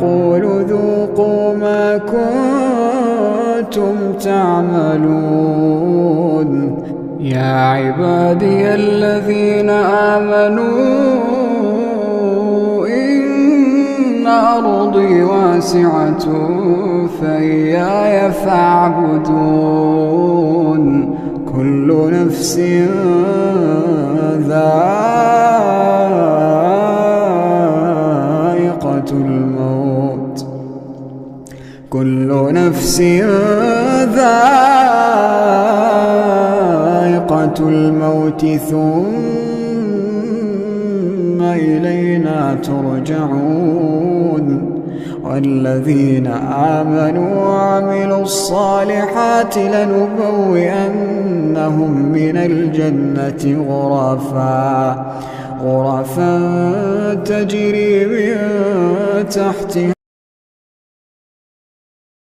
قولوا ذوقوا ما كنتم تعملون. يا عبادي الذين آمنوا إن أرضي واسعة فإياي فاعبدون. كل نفس ذائقة الموت، كل نفس ذائقة الموت ثم إلينا ترجعون. والذين آمنوا وعملوا الصالحات لنبوئنهم من الجنة غرفا تجري من تحتها